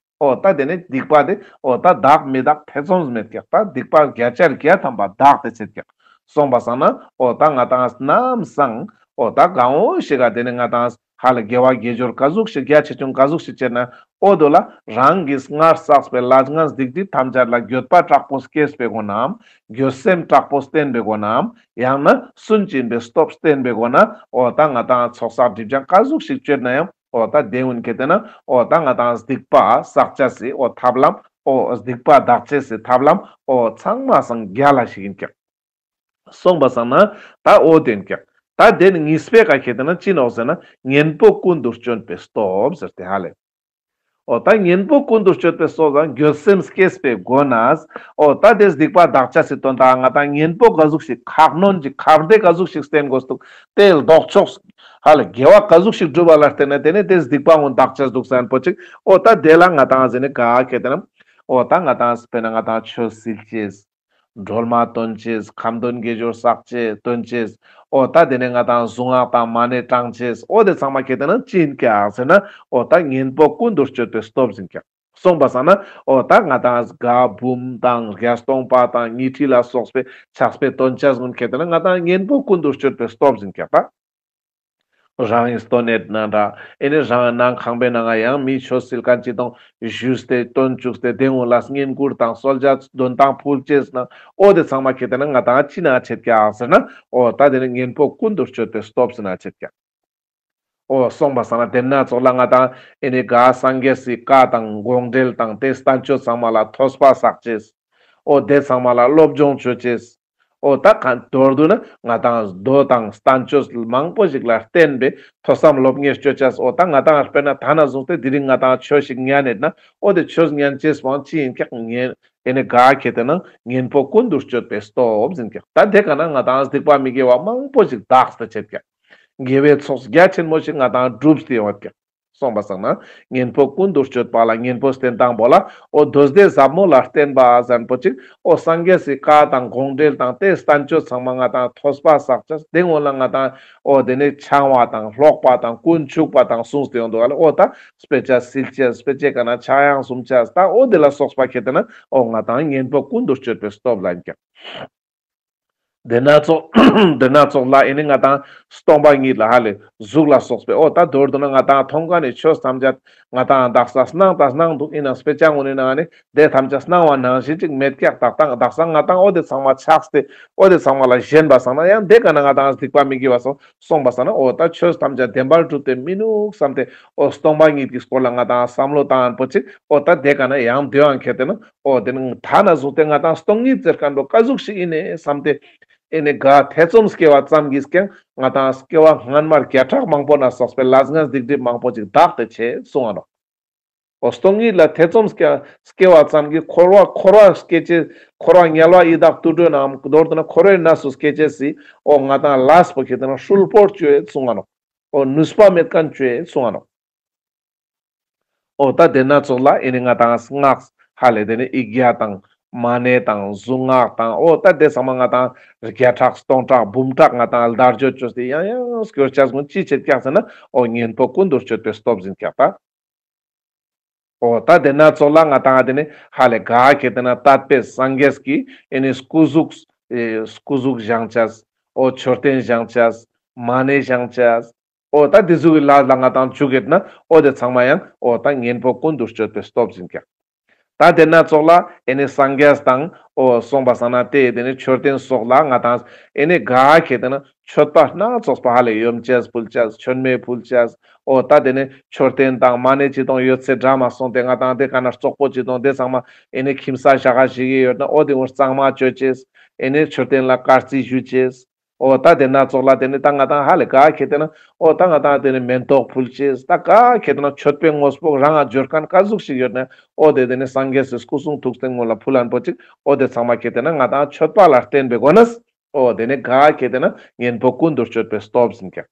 འོ་ད་དེ་ནི་སྡིག་པ་དེ་འོ་ད་དག་མི་དག་ཐེ་ཚོམ་མེད་ཀྱག་ད་སྡིག་པ་བརྒྱ་ཆ་བརྒྱ་ཐམ་པ་དག་སྟེ་ཆད་ཀྱག་སོང་པ་སང་ན་འོ་ད་ང་དང་ནམ་སང་འོ་ད་གང་འོ་ཞིག་ག་དེ་ནི་ང་དང་ཧ་ལ་དགེ་བ་དགེ་སྦྱོར་ཀ་ཟུག་ཞིག་རྒྱ་ཆེ་ཆུང་ཀ་ཟུག་ཞིག་བྱས་ན་འོ་དོ་ལ་རང་གིས་སྔར་བསགས་པའི་ལས་ངན་སྡིག་སྒྲིབ་ཐམས་ཅད་ལ་འགྱོད་པ་དྲག་པོ་སྐྱེས་པའི་སྒོ་ནམ་འགྱོད་སེམས་དྲག་པོ་བསྟེན་པའི་སྒོ་ནམ་ཡང་ན་སུན་འབྱིན་པའི་སྟོབས་བསྟེན་པའི་སྒོ་ན་འོ་ད་ང་དང་ཚོགས་བསགས་སྒྲིབ་སྦྱང་ཀ་ཟུག་ཞིག་བཅོས་ན་ཡང་འོ་ད་དེ་ཀུན་ཁེ་ཏེ་ན་འོ་ད་ང་དང་སྡིག་པ་བསགས་ཅེས་སི་འོ་ཐབས་ལམ་འོ་སྡིག་པ་དག་ཅེས་སི་ཐབས་ལམ་འོ་ཚང་མ་སང་རྒྱལ་ལ་ཞིག་ཡིན་ཀྱག་སོང་པ་སང་ན་ད་འོ་དེ་ཡིན་ཀྱག་ད་དེ་ནི་གཉིས་པའི་ཀ་ཁེ་ཏེ་ན་ཅི་ནོག་ཟེར་ན་གཉེན་པོ་ཀུན་ཏུ་སྤྱོད་པའི་སྟོབས་ཟེར་ཏེ་ཧ་ལེ། འོ་ད་གཉེན་པོ་ཀུན་ཏུ་སྤྱོད་པའི་སྟོབས་དང་འགྱོད་སེམས་སྐྱེས་པའི་སྒོ་ནས་འོ་ད་དེ་སྡིག་པ་དག་ཅེས་སི་དོན་དག་ང་དང་གཉེན་པོ་ཀ་ཟུག་ཞིག་ཁག་གནོན་ཅིག་ཁག་དེ་ཀ་ཟུག་ཞིག་བསྟེན་དགོས་འདུག་དེ་ལྡོག་ཕྱོགས་ཧ་ལ་དགེ་བ་ཀ་ཟུག་ཞིག་བསྒྲུབ་པ་ལ་བརྟེན་ནས་དེ་ནས་དེ་སྡིག་པ་ཀུན་དག་ཅེས་འདུག་ཟེར་ཡན་པོ་ཅིག་འོ་ད་དེ་ལ་ང་དང་ཟེར་ནི་ག་ཁེ་ཏེ་ན་འོ་ད་ང་དང་དཔེར་ན་ང་དང་ཆོས་སིལ་ཅེས། སྒྲོལ་མ་འདོན་ཅེས། ཁ་འདོན་དགེ་སྦྱོར་བསགས་ཅེས་འདོན་ཅེས། འོ་ད་དེ་ནས་ང་དང་གཟུངས་སྔགས་དང་མ་ཎི་བགྲང་ཅེས། འོ་དེ་ཚང་མ་ཁེ་ཏེ་ན་ཅི་ཡིན་ཀྱག་ཟེར་ན། འོ་ད་གཉེན་པོ་ཀུན་ཏུ་སྤྱོད་པའི་སྟོབས་ཡིན་ཀྱག་སོང་པ་སང་ན་འོ་ད་ང་དང་ག་འབུམ་དང་བརྒྱ་སྟོང་པ་དང་ཉི་ཁྲི་ལ་སོགས་པའི་ཕྱག་དཔེ་འདོན་ཅེས་ཀུན་ཁེ་ཏེ་ན་ང་དང་གཉེན་པོ་ཀུན་ཏུ་སྤྱོད་པའི་སྟོབས་ཡིན་ཀྱག་ད། རང་གི་སྟོན་ནེ་ན་འདྲ། ཨེ་ནི་རང་ནང་ཁང་པའི་ནང་ང་ཡང་མི་ཆོས་སིལ་མཁན་ཅིག་དང་ཞུས་ཏེ་སྟོན་བཅུག་སྟེ་དེ་ཀུན་ལ་བསྙེན་བཀུར་དང་གསོལ་ཇ་འདོན་ཐང་ཕུལ་ཅེས་ན། འོ་དེ་ཚང་མ་ཁེ་ཏེ་ན་ང་དང་ཅི་ན་ཆད་ཀྱག་ཟེར་ན། འོ་ད་དེ་ནི་གཉེན་པོ་ཀུན་ཏུ་སྤྱོད་པའི་སྟོབས་ཟེར་ན་ཆད་ཀྱག་འོ་སོང་པ་སང་ན་དེ་ན་ཚོགས་ལ་ང་དང་ཨེ་ནི་ག་སངས་རྒྱས་སི་བཀའ་དང་དགོངས་འགྲེལ་དང་དེ་བསྟན་བཅོས་ཚང་མ་ལ་ཐོས་པ་བསགས་ཅེས། འོ་དེ་ཚང་མ་ལ་སློབ་སྦྱོང་བཅོ་ཅེས། འོ་ད་ག་མདོར་བསྡུ་ན་ང་དང་མདོ་དང་བསྟན་བཅོས་མང་པོ་ཞིག་ལ་བརྟེན་པའི་ཐོས་བསམ་སློབ་གཉེར་བཅོ་ཅེས། འོ་ད་ང་དང་དཔེར་ན་ད་ན་བཟུང་སྟེ་དེ་རིང་ང་དང་ཆོས་ཤིག་ཉན་ཡོད་ན། འོ་དེ་ཆོས་ཉན་ཅེས་པོའང་ཅི་ཡིན་ཀྱག་ཉན་ཨེ་ནི་ག་ཁེ་ཏེ་ན་གཉེན་པོ་ཀུན་ཏུ་སྤྱོད་པའི་སྟོབས་ཡིན་ཀྱག་ད་དེ་ཀ་ན་ང་དང་སྡིག་པ་མི་དགེ་བ་མང་པོ་ཞིག་དག་སྟེ་ཆད་ཀྱག་དགེ་བའི་ཚོགས་རྒྱ་ཆེན་མོ་ཞིག་ང་དང་བསྒྲུབས་ཏེ་ཡོང་བ་ཀྱག་སོང་པ་སང་ན་གཉེན་པོ་ཀུན་ཏུ་སྤྱོད་པ་ལ་གཉེན་པོ་བསྟེན་སྟངས་པོ་ལ་འོ་མདོ་སྡེ་ཟབ་མོ་ལ་བརྟེན་པ་ཟེར་ཡན་པོ་ཅིག་འོ་སངས་རྒྱས་སི་བཀའ་དང་དགོངས་འགྲེལ་དང་དེ་བསྟན་བཅོས་ཚང་མ་ང་དང་ཐོས་པ་བསགས་ཅེས། དེ་ཀུན་ལ་ང་དང་འོ་དེ་ནི་འཆང་བ་དང་ཀློག་པ་དང་ཀུན་ཆུབ་པ་དང་གསུངས་ཏེ་ཡོང་འདུག་ག་ལེ། འོ་ད་དཔེ་ཆ་སིལ་ཅེས། དཔེ་ཆའི་ཀ་ན་ཕྱག་དབང་གསུང་ཅེས། ད་འོ་དེ་ལ་སོགས་པ་ཁེ་ཏེ་ན་འོ་ང་དང་གཉེན་པོ་ཀུན་ཏུ་སྤྱོད་པའི་སྟོབས་ལ་ཡིན་ཀྱག་དེ་ན་ཙོགས་དེ་ན་ཙོགས་ལ་ཨེ་ནི་ང་ཏང་སྟོང་པ་ཉིད་ལ་ཧ་ལེ་གཟུགས་ལ་སོགས་པའི་འོ་ད་མདོར་བསྡུ་ན་ང་ཏང་མཐོང་མཁན་ནི་ཆོས་ཐམས་ཅད་ང་ཏང་དག་ས་སྣང་དང་སྣང་འདུག་ཡིན་ན་སྤེ་ཆ་ངོ་ནས་ནང་ནི་དེ་ཐམས་ཅད་སྣང་བ་ནང་བཞིན་ཅིག་མེད་ཀྱག་དག་ས་ང་ཏང་འོ་དེ་ཚང་མ་ཆགས་ཏེ་འོ་དེ་ཚང་མ་ལ་ཞེན་པ་སང་ན་ཡང་དེ་ག་ན་ང་ཏང་སྡིག་པ་མི་དགེ་བ་སོང་སོང་པ་སང་ན་འོ་ད་ཆོས་ཐམས་ཅད་བདེན་པར་གྲུབ་སྟེ་མི་ནུག་བསམ་སྟེ་འོ་སྟོང་པ་ཉིད་ཀྱི་སྐོར་ལ་ང་ཏང་བསམ་བློ་བཏང་ཡང་པོ་ཅིག་འོ་ད་དེ་ག་ན་ཡང་དེ་ཡང་ཁེ་ཏེ་ན་འོ་དེ་ནི་ཐ་ན་གཟུགས་དེ་ང་ཏང་སྟོང་ཉིད་ཟེར་མཁན་པོ་ཀ་ཟུག་ཞིག་ཡིན་ནས་བསམ་སྟེ། ཨེ་ནི་ག་ཐེ་ཚོམ་སྐྱེ་བ་ཙམ་གྱིས་ཀྱང་ང་ཏང་སྐྱེ་བ་སྔན་མར་བརྒྱ་ཕྲག་མང་པོ་ན་སོགས་པའི་ལས་ངན་སྡིག་སྒྲིབ་མང་པོ་ཅིག་དག་སྟེ་ཆེ་གསུང་ང་ནོག་འོ་སྟོང་ཉིད་ལ་ཐེ་ཚོམ་སྐྱེ་སྐྱེ་བ་ཙམ་གྱིས་འཁོར་བ་འཁོར་བ་སྐྱེ་ཅེས་འཁོར་བ་དམྱལ་བ་ཡི་དྭགས་དུད་འགྲོ་ནའམ་མདོར་བསྡུ་ན་འཁོར་བའི་གནས་སུ་སྐྱེ་ཅེས་སི་འོ་ང་ཏང་ལས་པོ་ཁེ་ཏེ་ན་ཧྲུལ་པོར་བཅོས་གསུང་ང་ནོག་འོ་ནུས་པ་མེད་མཁན་བཅོས་གསུང་ང་ནོག་འོ་ད་དེ་ན་ཙོགས་ལ་ཨེ་ནི་ང་ཏང་སྔགས་ཧ་ལེ་དེ་ནི་ཡིག་བརྒྱ་དང་མ་ཎི་དང་གཟུངས་སྔགས་དང་འོ་ད་དེ་ཚང་མ་ང་ཏང་བརྒྱ་ཕྲག་སྟོང་ཕྲག་འབུམ་ཕྲག་ང་ཏང་བརྡར་གཅོད་བཅོས་ཏེ་ཡང་ཡང་སྐྱོར་ཆ་གུན་ཅི་བྱེད་ཀྱག་ཟེར་ན་འོ་གཉེན་པོ་ཀུན་ཏུ་སྤྱོད་པའི་སྟོབས་ཡིན་ཀྱག་ད། འོ་ད་དེ་ན་ཙོགས་ལ་ང་ཏང་དེ་ནི་ཧ་ལེ་ག་ཁེ་ཏེ་ན་དད་པའི་སངས་རྒྱས་ཀྱི་ཨེ་ནི་སྐུ་གཟུགས་ཨེ་སྐུ་གཟུགས་བཞེངས་ཅེས་འོ་མཆོད་རྟེན་བཞེངས་ཅེས་མ་ཎི་བཞེངས་ཅེས། འོ་ད་དེ་ཟུག་གི་ལས་ལ་ང་ཏང་འཇུག་གེད་ན་འོ་དེ་ཚང་མ་ཡང་འོ་ད་གཉེན་པོ་ཀུན་ཏུ་སྤྱོད་པའི་སྟོབས་ཡིན་ཀྱག་ད་དེ་ན་ཙོགས་ལ་ཨེ་ནི་སངས་རྒྱས་དང་འོ་སོང་པ་སང་ན་དེ་དེ་ནི་མཆོད་རྟེན་སོགས་ལ་ང་ཏང་ཨེ་ནི་ག་ཁེ་ཏེ་ན་མཆོད་པ་སྣ་ཚོགས་པ་ཧ་ལེ་ཡོམ་ཅེས་ཕུལ་ཅེས་མཆོད་མེ་ཕུལ་ཅེས། འོ་ད་དེ་ནི་མཆོད་རྟེན་དང་མ་ཎི་ཅི་དང་ཡོད་ཚད་འདྲ་མ་སོང་སྟེ་ང་ཏང་དེ་ག་ན་བཙོག་པོ་ཅི་དང་དེ་ཚང་མ་ཨེ་ནི་ཁྱིམ་ས་ཞག་ག་ཞིག་གི་ཡོད་ན་འོ་དེ་ངོ་གཙང་མ་བཅོ་ཅེས། ཨེ་ནི་མཆོད་རྟེན་ལ་དཀར་རྩི་ཞུ་ཅེས། འོ་ད་དེ་ན་ཙོགས་ལ་དེ་ནི་ད་ང་ཏང་ཧ་ལེ་ག་ཁེ་ཏེ་ན་འོ་ད་ང་ཏང་དེ་ནི་མེན་ཏོག་ཕུལ་ཅེས་ད་ག་ཁེ་ཏེ་ན་མཆོད་པའི་དངོས་པོ་རང་ང་འབྱོར་མཁན་ཀ་ཟུག་ཞིག་ཡོད་ན་འོ་དེ་དེ་ནི་སངས་རྒྱས་སི་སྐུ་གསུང་ཐུགས་རྟེན་ངོ་ལ་ཕུལ་ལན་པོ་ཅིག་འོ་དེ་ཚང་མ་ཁེ་ཏེ་ན་ང་ཏང་མཆོད་པ་ལ་བརྟེན་པའི་སྒོ་ནས། འོ་དེ་ནི་ག་ཁེ་ཏེ་ན་གཉེན་པོ་ཀུན་ཏུ་སྤྱོད་པའི་སྟོབས་ཡིན་ཀྱག་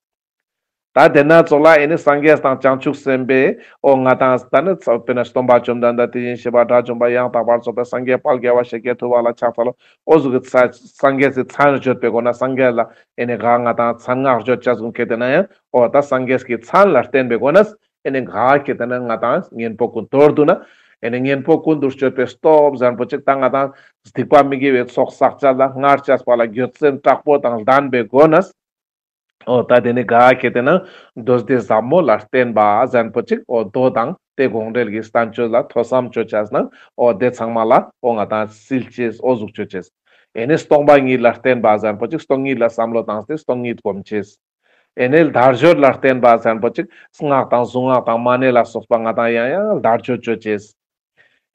ད་དེ་ན་ཙོགས་ལ་ཨེ་ནི་སངས་རྒྱས་དང་བྱང་ཆུབ་སེམས་དཔའི་འོ་ང་ཏང་ད་ནི་ཚ་དཔེར་ན་སྟོན་པ་བཅོམ་ལྡན་འདས་དེ་བཞིན་གཤེགས་པ་དགྲ་བཅོམ་པ་ཡང་དག་པར་རྫོགས་པའི་སངས་རྒྱས་དཔལ་རྒྱལ་བ་ཤཱཀྱ་ཐུབ་པ་ལ་ཕྱག་འཚལ་ལོ། འོ་ཟུག་གི་ཚ་སངས་རྒྱས་སི་མཚན་བརྗོད་པའི་སྒོ་ན་སངས་རྒྱས་ལ་ཨེ་ནི་ག་ང་ཏང་མཚན་སྔགས་བརྗོད་ཅེས་གུན་ཁེ་ཏེ་ན་ཡང་འོ་ད་སངས་རྒྱས་ཀྱི་མཚན་ལ་བརྟེན་པའི་སྒོ་ནས་ཨེ་ནི་ག་ཁེ་ཏེ་ན་ང་ཏང་གཉེན་པོ་ཀུན་མདོར་བསྡུ་ན་ཨེ་ནི་གཉེན་པོ་ཀུན་ཏུ་སྤྱོད་པའི་སྟོབས་ཟེར་མཁན་པོ་ཅིག་ད་ང་ཏང་སྡིག་པ་མི་དགེ་བའི་ཚོགས་བསགས་ཅེས་ལ་སྔར་བྱས་པ་ལ་འགྱོད་སེམས་དྲག་པོ་དང་ལྡན་པའི་སྒོ་ནས། འོ་ད་དེ་ནི་ག་ཁེ་ཏེ་ན་མདོ་སྡེ་ཟབ་མོ་ལ་བརྟེན་པ་ཟེར་མཁན་པོ་ཅིག་འོ་མདོ་དང་དེ་དགོངས་འགྲེལ་གྱི་བསྟན་བཅོས་ལ་ཐོས་བསམ་བཅོ་ཅེས་ན་འོ་དེ་ཚང་མ་ལ་འོ་ང་ཏང་སིལ་ཅེས་འོ་ཟུག་བཅོ་ཅེས། ཨེ་ནི་སྟོང་པ་ཉིད་ལ་བརྟེན་པ་ཟེར་མཁན་པོ་ཅིག་སྟོང་ཉིད་ལ་བསམ་བློ་བཏང་སྟེ་སྟོང་ཉིད་སྒོམ་ཅེས། ཨེ་ནི་དལ་འབྱོར་ལ་བརྟེན་པ་ཟེར་མཁན་པོ་ཅིག་སྔགས་དང་གཟུངས་སྔགས་དང་མ་ཎི་ལ་སོགས་པ་ང་ཏང་ཡང་ཡང་དལ་འབྱོར་བཅོ་ཅེས།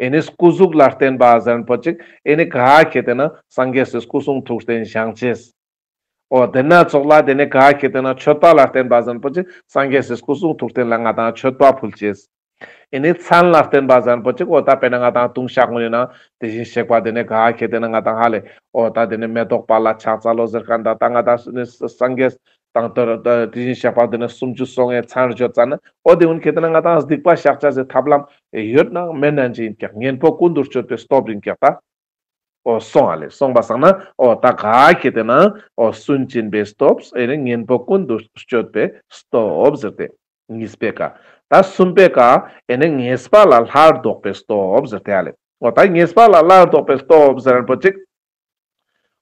ཨེ་ནི་སྐུ་གཟུགས་ལ་བརྟེན་པ་ཟེར་མཁན་པོ་ཅིག་ཨེ་ནི་ག་ཁེ་ཏེ་ན་སངས་རྒྱས་སི་སྐུ་གསུང་ཐུགས་རྟེན་བཞེངས་ཅེས། འོ་དེ་ན་ཙོགས་ལ་དེ་ནི་ག་ཁེ་ཏེ་ན་མཆོད་པ་ལ་བརྟེན་པ་ཟེར་མཁན་པོ་ཅིག་སངས་རྒྱས་སི་སྐུ་གསུང་ཐུགས་རྟེན་ལ་ང་ཏང་མཆོད་པ་ཕུལ་ཅེས། ཨེ་ནི་མཚན་ལ་བརྟེན་པ་ཟེར་མཁན་པོ་ཅིག་འོ་ད་དཔེར་ན་ང་ཏང་ལྟུང་བཤགས་ངོ་ནས་ན་དེ་བཞིན་གཤེགས་པ་དེ་ནི་ག་ཁེ་ཏེ་ན་ང་ཏང་ཧ་ལེ་འོ་ད་དེ་ནི་མེ་ཏོག་པ་ལ་ཕྱག་འཚལ་ལོ་ཟེར་མཁན་ད་ད་ང་ཏང་སངས་རྒྱས་དང་དེ་བཞིན་གཤེགས་པ་དེ་ནི་སུམ་ཅུ་སོ་ལྔའི་མཚན་བརྗོད་ཙ་ན་འོ་དེ་ཀུན་ཁེ་ཏེ་ན་ང་ཏང་སྡིག་པ་བཤགས་ཅེས་སི་ཐབས་ལམ་ཡོད་ན་མེད་ན་ཅི་ཡིན་ཀྱག་གཉེན་པོ་ཀུན་ཏུ་སྤྱོད་པའི་སྟོབས་ཡིན་ཀྱག་ད། འོ་སོང་ཨ་ལེ། སོང་པ་སང་ན་འོ་ད་ག་ཁེ་ཏེ་ན་འོ་སུན་འབྱིན་པའི་སྟོབས་ཨེ་ནི་གཉེན་པོ་ཀུན་ཏུ་སྤྱོད་པའི་སྟོབས་ཟེར་ཏེ། གཉིས་པའི་ཀ། ད་གསུམ་པའི་ཀ་ཨེ་ནི་ཉེས་པ་ལ་སླར་ལྡོག་པའི་སྟོབས་ཟེར་ཏེ་ཨ་ལེ། འོ་ད་ཉེས་པ་ལ་སླར་ལྡོག་པའི་སྟོབས་ཟེར་མཁན་པོ་ཅིག་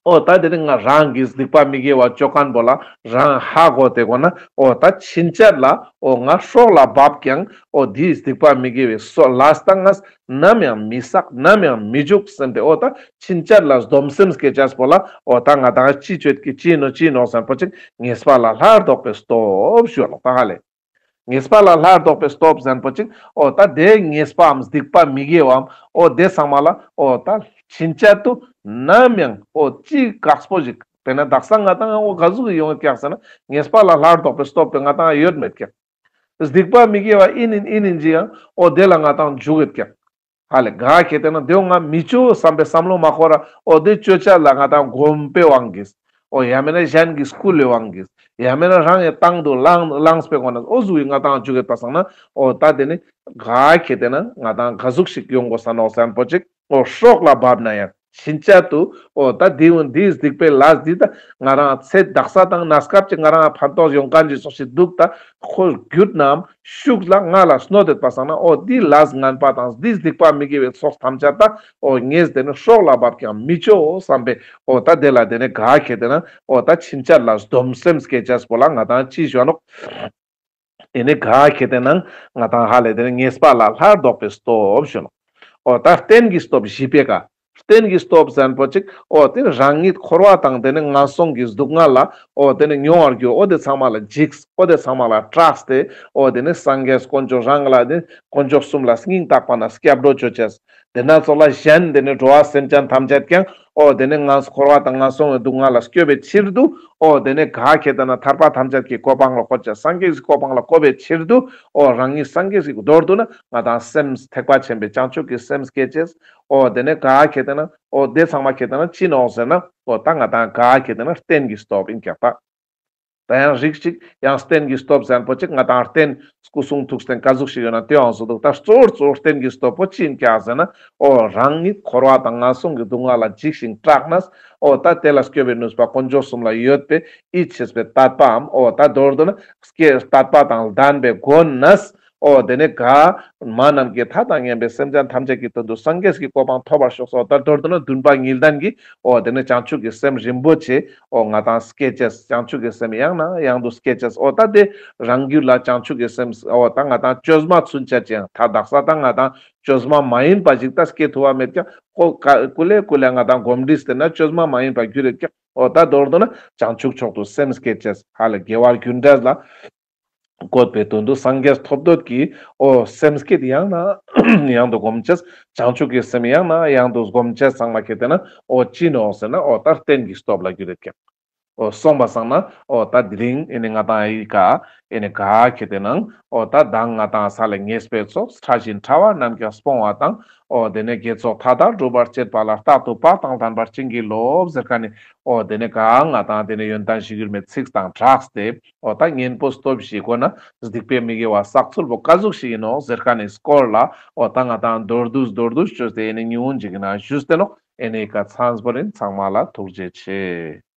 འོ་ད་དེ་ནི་ང་རང་གི་སྡིག་པ་མི་དགེ་བ་བཅོ་མཁན་པོ་ལ་རང་ཧ་གོ་སྟེ་གོ་ན་འོ་ད་ཕྱིན་ཆད་ལ་འོ་ང་སྲོག་ལ་བབ་ཀྱང་འོ་དེའི་སྡིག་པ་མི་དགེ་བའི་སོ་ལས་ད་ང་ནམ་ཡང་མི་བསགས་ནམ་ཡང་མི་འཇུག་ཟེར་ཏེ་འོ་ད་ཕྱིན་ཆད་ལ་སྡོམ་སེམས་སྐྱེ་ཅེས་པོ་ལ་འོ་ད་ང་ཏང་ཅི་བཅོ་ཀྱི་ཅི་ནོག་ཅི་ནོག་ཟེར་མཁན་པོ་ཅིག་ཉེས་པ་ལ་སླར་ལྡོག་པའི་སྟོབས་ཞུ་ལོ་ད་ཧ་ལེ། ཉེས་པ་ལ་སླར་ལྡོག་པའི་སྟོབས་ཟེར་མཁན་པོ་ཅིག་འོ་ད་དེ་ཉེས་པའམ་སྡིག་པ་མི་དགེ་བའམ་འོ་དེ་ཚང་མ་ལ་འོ་ད་ཕྱིན་ཆད་དུ་ནམ་ཡང་འོ་ཅི་དཀགས་པོ་ཞིག་དཔེར་ན་དག་ས་ང་ཏང་འོ་ག་ཟུག་ཡོང་ཀྱག་ཟེར་ན་ཉེས་པ་ལ་སླར་ལྡོག་པའི་སྟོབས་དེ་ང་ཏང་ཡོད་མེད་ཀྱག་སྡིག་པ་མི་དགེ་བ་ཨིན་ཨིན་ཨིན་ཨིན་ཅི་ཡང་འོ་དེ་ལ་ང་ཏང་འཇུག་ཡོད་ཀྱག་ཧ་ལེ་ག་ཁེ་ཏེ་ན་དེའོ་ང་མི་བཅོ་བསམ་པའི་བསམ་བློ་མ་འཁོར་ར་འོ་དེ་བཅོ་ཅེས་ལ་ང་ཏང་གོམས་པའི་དབང་གིས། འོ་ཡང་མེད་ན་གཞན་གྱིས་སྐུལ་བའི་དབང་གིས། ཡང་མེད་ན་རང་གི་བཏང་དུ་བླངས་བླངས་པའི་སྒོ་ནས་འོ་ཟུག་གི་ང་ཏང་འཇུག་ཡོད་པ་སང་ན་འོ་ད་དེ་ནི་ག་ཁེ་ཏེ་ན་ང་ཏང་ག་ཟུག་ཞིག་ཡོང་དགོས་ས་ནོག་ཟེར་མཁན་པོ་ཅིག་འོ་སྲོག་ལ་བབ་ན་ཡང་ ཕྱིན་ཆད་དུ་འོ་ད་འདི་འོ་འདི་སྡིག་པའི་ལས་འདི་ད་ང་རང་ཚེ་དག་ས་དང་གནས་སྐབས་ཀྱི་ང་རང་ཕན་ཐོགས་ཡོང་མཁན་གྱི་ཙོགས་ཤིག་འདུག་ད་ཁོ་རྒྱུད་རྣམས་ཤུགས་ལ་ང་ལ་གནོད་དེད་པ་སང་ན་འོ་འདི་ལས་ངན་པ་དང་འདི་སྡིག་པ་མི་དགེ་བའི་ཚོགས་ཐམས་ཅད་ད་འོ་ངས་དེ་ནི་སྲོག་ལ་བབ་ཀྱང་མི་ཆོག་བསམ་པའི་འོ་ད་དེ་ལ་དེ་ནི་ག་ཁེ་དེ་ན་འོ་ད་ཕྱིན་ཆད་ལ་སྡོམ་སེམས་སྐྱེ་ཅེས་པོ་ལ་ང་དང་ཅི་ཞུ་ནོག་ཨེ་ནི་ག་ཁེ་དེ་ན་ང་དང་ཧ་ལས་དེ་ནི་ཉེས་པ་ལ་སླར་ལྡོག་པའི་སྟོབས་ཞུ་ནོག་འོ་ད་རྟེན་གྱི་སྟོབས་བཞི་པའི་ཀ་རྟེན་གྱི་སྟོབས་ཟེར་མཁན་པོ་ཅིག་འོ་དེ་རང་ཉིད་འཁོར་བ་དང་དེ་ནི་ངན་སོང་གི་སྡུག་བསྔལ་ལ་འོ་དེ་ནི་མྱོང་བར་འགྱུར། འོ་དེ་ཚང་མ་ལ་འཇིགས། འོ་དེ་ཚང་མ་ལ་སྐྲག་སྟེ་འོ་དེ་ནི་སངས་རྒྱས་དཀོན་མཆོག་རང་ལ་དེ་དཀོན་མཆོག་གསུམ་ལ་སྙིང་ཐག་པ་ནས་སྐྱབས་འགྲོ་བཅོ་ཅེས། དེ་ན་ཙོགས་ལ་གཞན་དེ་ནི་འགྲོ་བ་སེམས་ཅན་ཐམས་ཅད་ཀྱང་འོ་དེ་ནི་ངན་འཁོར་བ་དང་ངན་སོང་གི་སྡུག་བསྔལ་ལ་སྐྱོབ་པའི་ཕྱིར་དུ་འོ་དེ་ནི་ག་ཁེ་དེ་ན་ཐར་པ་ཐམས་ཅད་ཀྱི་གོ་འཕང་ལ་བཀོད་ཅེས། སངས་རྒྱས་ཀྱི་གོ་འཕང་ལ་བཀོད་པའི་ཕྱིར་དུ་འོ་རང་ཉིད་སངས་རྒྱས་ཀྱི་མདོར་བསྡུ་ན་ང་དང་སེམས་ཐེག་པ་ཆེན་པོའི་བྱང་ཆུབ་ཀྱི་སེམས་སྐྱེ་ཅེས། འོ་དེ་ནས་ག་ཁེ་དེ་ན་འོ་དེ་ཚང་མ་ཁེ་དེ་ན་ཅི་ནོག་ཟེར་ན་འོ་ད་ང་དང་ག་ཁེ་དེ་ན་རྟེན་གྱི་སྟོབས་ཡིན་ཀྱག་ད། ད་ཡང་རིགས་ཤིག་ཡང་རྟེན་གྱི་སྟོབས་ཟེར་མཁན་པོ་ཅིག་ང་དང་རྟེན་སྐུ་གསུང་ཐུགས་རྟེན་ག་ཟུག་ཞིག་ཡོད་ན་དེའང་བཟོ་འདུག་ད་གཙོ་བོ་གཙོ་བོ་རྟེན་གྱི་སྟོབས་པོ་ཅི་ཡིན་ཀྱག་ཟེར་ན་འོ་རང་ཉིད་འཁོར་བ་དང་ངན་སོང་གི་སྡུག་བསྔལ་ལ་འཇིགས་ཤིང་སྐྲག་ནས་འོ་ད་དེ་ལ་སྐྱོབ་པའི་ནུས་པ་དཀོན་མཆོག་གསུམ་ལ་ཡོད་པའི་ཡིད་ཆེས་པའི་དད་པའམ་འོ་ད་མདོར་བསྡུ་ན་སྐྱེ་དད་པ་དང་ལྡན་པའི་སྒོ་ནས། འོ་དེ་ནས་ག་མ་ནམ་མཁའི་མཐའ་དང་མཉམ་པའི་སེམས་ཅན་ཐམས་ཅད་ཀྱི་དོན་དུ་སངས་རྒྱས་ཀྱི་གོ་འཕང་ཐོབ་པར་ཤོག་ཟེར། འོ་ད་མདོར་བསྡུ་ན་འདུན་པ་ཉིད་ལྡན་གྱི་འོ་དེ་ནས་བྱང་ཆུབ་ཀྱི་སེམས་རིན་པོ་ཆེ་འོ་ང་དང་སྐྱེ་ཅེས། བྱང་ཆུབ་ཀྱི་སེམས་ཡང་ནས་ཡང་དུ་སྐྱེ་ཅེས། འོ་ད་དེ་རང་རྒྱུད་ལ་བྱང་ཆུབ་ཀྱི་སེམས་འོ་ད་ང་དང་བཅོས་མ་ཚུན་ཆད་ཅིག་ཡང་ད་དག་ས་ད་ང་དང་བཅོས་མ་མ་ཡིན་པ་ཞིག་ད་སྐྱེ་ཐུབ་པ་མེད་ཀྱང་ཀོ་ཀ་ཀུ་ལེ་ཀུ་ལེ་ང་དང་གོམས་འདྲིས་དེ་ན་བཅོས་མ་མ་ཡིན་པ་རྒྱུ་རེད་ཀྱང་འོ་ད་མདོར་བསྡུ་ན་བྱང་ཆུབ་མཆོག་ཏུ་སེམས་བསྐྱེད་ཅེས། ཧ་ལས་དགེ་བ་རྒྱུ་འབྲས་ལ་བཀོད་པའི་དོན་དུ་སངས་རྒྱས་ཐོབ་འདོད་ཀྱི་འོ་སེམས་བསྐྱེད་ཡང་ནས་ཡང་དུ་སྒོམ་ཅེས། བྱང་ཆུབ་ཀྱི་སེམས་ཡང་ནས་ཡང་དུ་སྒོམ་ཅེས་ཚང་མ་ཁེ་དེ་ན་འོ་ཅི་ནོག་ཟེར་ན་འོ་ད་རྟེན་གྱི་སྟོབས་ལ་རྒྱུ་རེད་ཀྱང་། འོ་སོང་པ་སང་ན་འོ་ད་དེ་རིང་ཨེ་ནི་ང་དང་ཨི་ཀ་ཨེ་ནི་ག་ཁེ་དེ་ན་འོ་ད་མདང་ང་དང་ས་ལ་ཉེས་པའི་ཚོགས་ཕྲ་ཞིང་ཕྲ་བ་རྣམས་ཀྱང་སྤོང་བ་དང་། འོ་དེ་ནས་དགེ་ཚོགས་མཐའ་དག་སྒྲུབ་པར་བྱེད་པ་ལ་རྟག་ཏུ་བག་དང་ལྡན་པར་བྱིན་གྱིས་རློབས་ཟེར་མཁན་ནི་འོ་དེ་ནས་ག་ང་དང་དེ་ནས་ཡོན་ཏན་གཞིར་གྱུར་མའི་ཚིག་དང་སྦྲགས་ཏེ་འོ་ད་གཉེན་པོ་སྟོབས་བཞིའི་སྒོ་ནས་སྡིག་པའི་མི་དགེ་བ་བསགས་ཚུལ་པོ་ག་ཟུག་ཞིག་ཡིན་ནོག་ཟེར་མཁན་ནི་སྐོར་ལ་འོ་ད་ང་དང་མདོར་བསྡུས་མདོར་བསྡུས་བཅོས་ཏེ་ཨེ་ནི་ཉུང་ངུན་ཅིག་ན་ཞུས་ཏེ་ནོག་ཨེ་ནི་ཀ་ཚང་པོ་རིན་ཚང་མ་ལ་ཐུགས་རྗེ་ཆེ།